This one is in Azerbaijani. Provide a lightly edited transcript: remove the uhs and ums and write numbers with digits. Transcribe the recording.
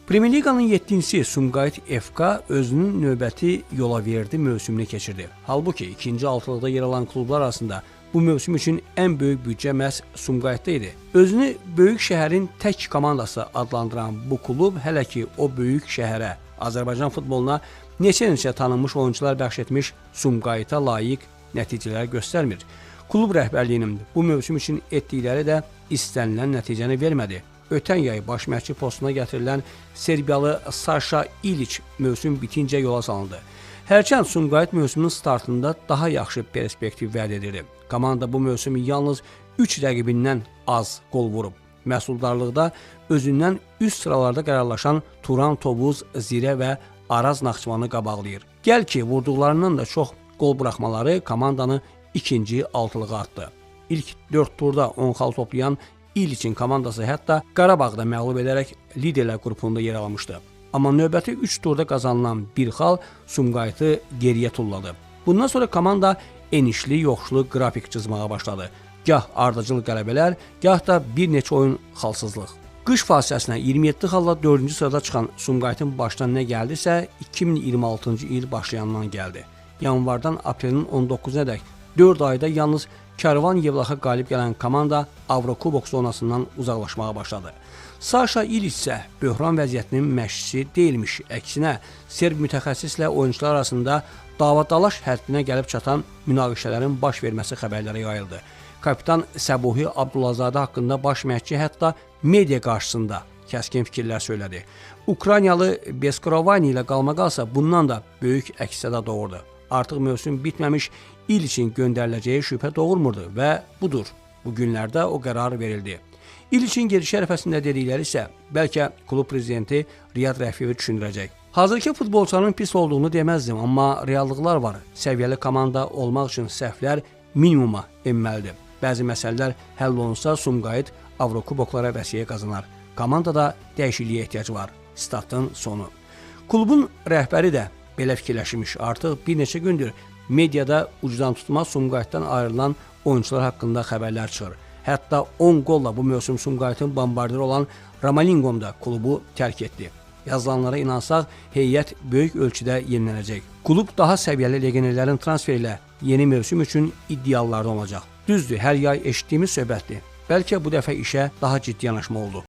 Premyer Liqanın 7-ci Sumqayıt FK özünün növbəti yola verdi mövsümünü keçirdi. Halbuki ikinci altılıqda yer alan klublar arasında bu mövsüm üçün ən böyük büdcə məhz Sumqayıtda idi. Özünü böyük şəhərin tək komandası adlandıran bu klub hələ ki o böyük şəhərə, Azərbaycan futboluna neçə-neçə tanınmış oyunçular bəxş etmiş Sumqayıta layiq nəticələr göstərmir. Klub rəhbərliyinin bu mövsüm üçün etdikləri də istənilən nəticəni vermədi. Ötən yay baş məşqçi postuna gətirilən Serbiyalı Saşa İliç mövsüm bitincə yola salındı. Hərçənd Sumqayıt mövsümünün startında daha yaxşı perspektiv vəd edirdi. Komanda bu mövsüm yalnız 3 rəqibindən az qol vurub. Məhsuldarlıqda özündən üst sıralarda qərarlaşan Turan Tovuz, Zirə və Araz Naxçıvanı qabaqlayır. Gəl ki, vurduqlarından da çox qol buraxmaları komandanı ikinci altılığa atdı. İlk 4 turda 10 xal toplayan İliçin komandası hətta Qarabağda məğlub edərək liderlər qrupunda yer almışdı. Amma növbəti 3 turda qazanılan bir xal Sumqayıtı geriyə tulladı. Bundan sonra komanda enişli yoxuşlu qrafik cızmağa başladı. Gah ardıcıl qələbələr, gah da bir neçə oyun xalsızlıq. Qış fasiləsinə 27 xalla 4-cü sırada çıxan Sumqayıtın başına nə gəldisə 2026-cı il başlayandan gəldi. Yanvardan aprelin 19-unadək 4 ayda yalnız Karvan Yevlaxa qalib gələn komanda Avrokubok zonasından uzaqlaşmağa başladı. Saşa İliç isə böhran vəziyyətinin məşqçisi deyilmiş. Əksinə, serb mütəxəssislə oyunçular arasında dava-dalaş həddinə gəlib çatan münaqişələrin baş verməsi xəbərləri yayıldı. Kapitan Səbuhi Abdullazadə haqqında baş məşqçi hətta media qarşısında kəskin fikirlər söylədi. Ukraynalı Beskorovani ilə qalmaqalsa bundan da böyük əks-səda doğurdu. Artıq mövsüm bitməmiş İliçin göndəriləcəyi şübhə doğurmurdu və budur. Bu günlərdə o qərar verildi. İliçin gedişi ərəfəsində dedikləri isə bəlkə klub prezidenti Riyad Rəfiyevi düşündürəcək. Hazırki futbolçuların pis olduğunu deməzdim, amma reallıqlar var. Səviyyəli komanda olmaq üçün səhvlər minimuma enməlidir. Bəzi məsələlər həll olunsa Sumqayıt Avrokuboklara vəsiqə qazanar. Komandada dəyişikliyə ehtiyac var. Statın sonu. Klubun rəhbəri də belə fikirləşmiş. Artıq bir neçə gündür mediada ucdan tutma Sumqayıtdan ayrılan oyunçular haqqında xəbərlər çıxır. Hətta 10 qolla bu mövsüm Sumqayıtın bombardiri olan Romalinqom da klubu tərk etdi. Yazılanlara inansaq, heyət böyük ölçüdə yenilənəcək. Klub daha səviyyəli legionerlərin transferi ilə yeni mövsüm üçün iddialılardan olacaq. Düzdür, hər yay eşitdiyimiz söhbətdir. Bəlkə bu dəfə işə daha ciddi yanaşma oldu.